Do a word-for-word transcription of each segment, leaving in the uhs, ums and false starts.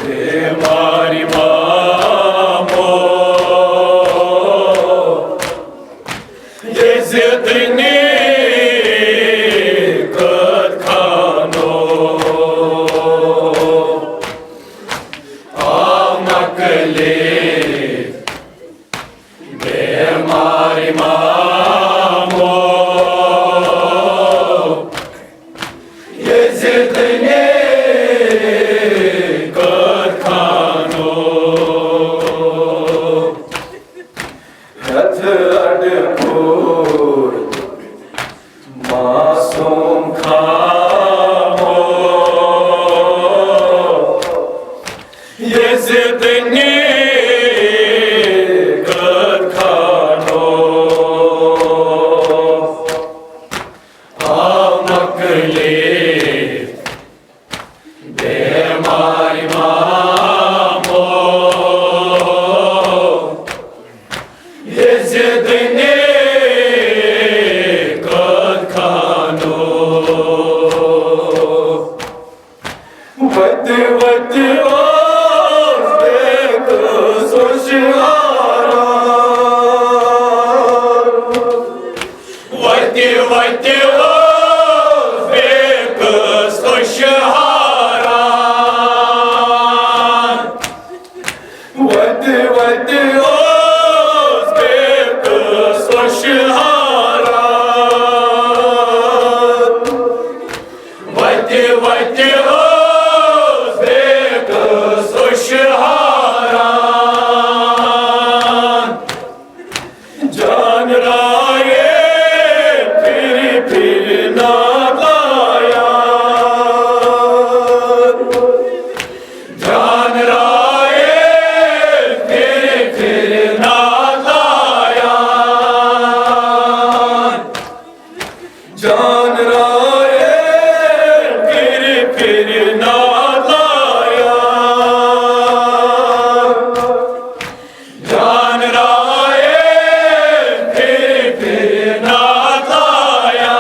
بیمارِ مامو، یزیدنی قٲد خانو، آو مۄکلے بیمارِ مامو، یزیدنی قٲد خانو۔ ہیٚتھ اَڈٕ کھوٗر معصوم خامو، یزیدنی قٲد خانو، آو مۄکلے بیمارِ مامو، یزیدنی قٲد خانو۔ وتہِ وتہِ اوس بیٚیہِ کٲنٛسہِ ہُشارا۔ وتہِ وتہِ اوس بیٚیہِ کٲنٛسہِ ہُشارا۔ وتہِ وتہِ اوس بیٚیہِ کٲنٛسہِ ہُشارا۔ وتہِ وتہِ اوس بیٚیہِ کٲنٛسہِ ہُشارا۔ جان رایے پھر پھر نادایا۔ جان رائے پھر پھر نادایا۔ جان رائے پھر پھر نادایا۔ جان رائے پھر پھر نادایا۔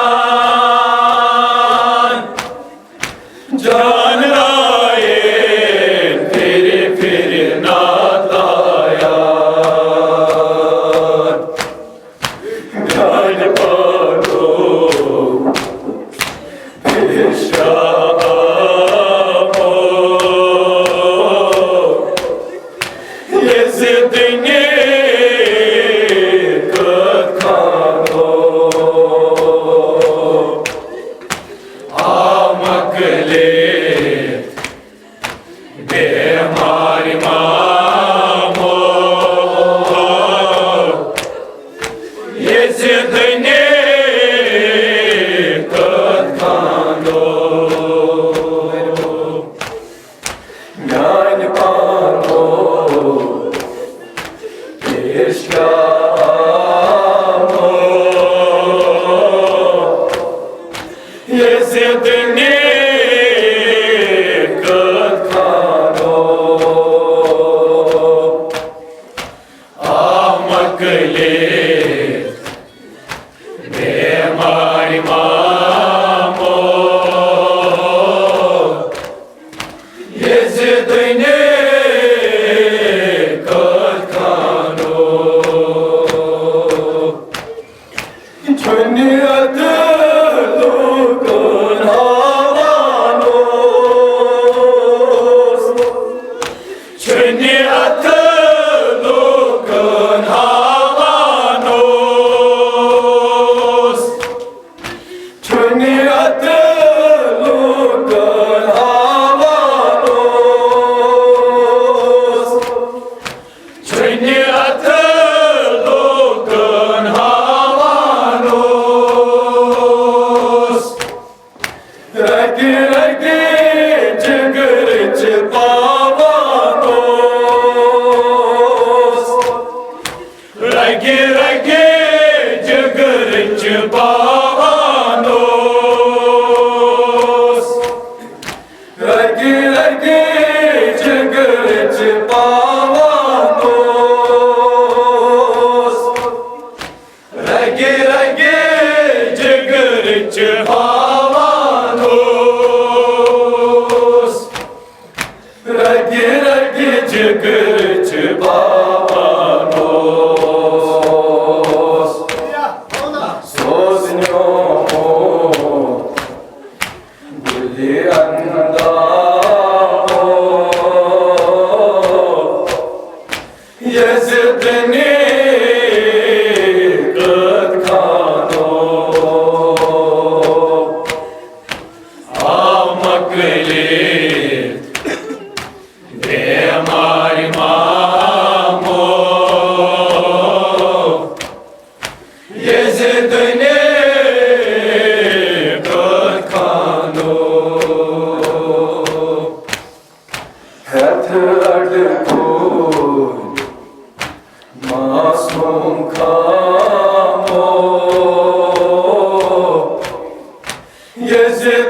جان رائے پھر پھر نادایا۔ جان پالو پیشا آمو۔ یزیدنی قٲد خانو، آو مۄکلے بیمارِ مامو۔ یزیدنی قٲد خانو۔ میانہِ پانو پیش کیٛاہ آمو، یزیدنی قٲد خانو۔ آو مۄکلے بیمارِ مامو، یزیدنی قٲد خانو۔ چھُنہٕ اَتھ لوٗکَن ہاوان اوس۔ چھُنہٕ اَتھ لوٗکَن ہاوان اوس۔ چھُنہٕ اَتھ لوٗکَن ہاوان اوس۔ چھُنہٕ اَتھ لوٗکَن ہاوان اوس۔ رگہِ رگہِ جگرٕچ پاوان اوس۔ رگہِ رگہِ جگرٕچ پاوان اوس۔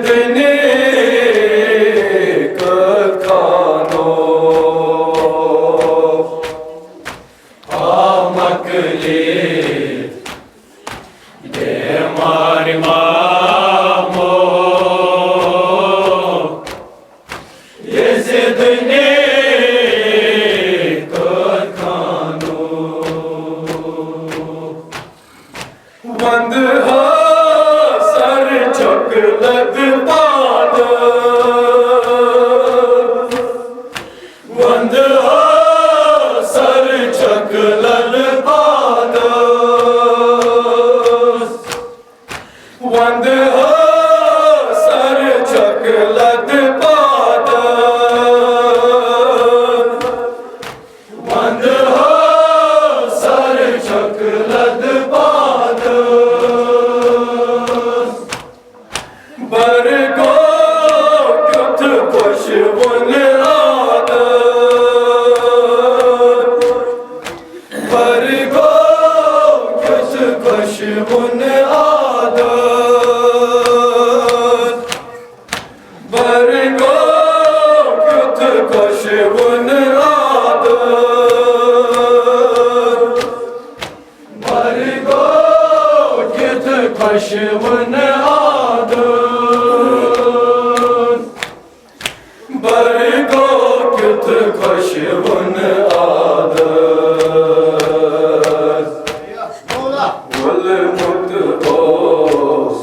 دنیک خانو آ مۄکلِتھ بیمار مامو، یزیدنی کارخانو۔ وندٕ ہا سر چھۄکھ لد پادٕ۔ وندٕ ہا سر چھۄکھ لد پادٕ۔ وندٕ ہا سر چھۄکھ لد پادٕ۔ وندٕ ہا سر چھۄکھ لد پادٕ۔ بر گوٚو کیُتھ خۄشوُن عادت۔ بر گوٚو کیُتھ خۄشوُن عادت۔ بر گوٚو کیُتھ خۄشوُن عادت۔ بر گوٚو کیُتھ خۄشوُن عادت۔ بر گوٚو کیُتھ خۄشوُن عادت۔ ووٚلمُت اوس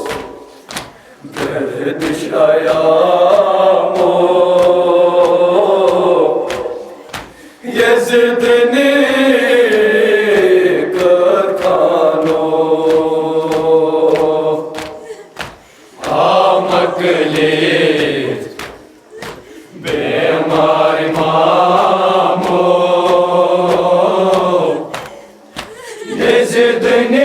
گردش ایامو یزیدنی کارخانو۔ آ مۄکلِتھ بیمار مامو، یزیدنی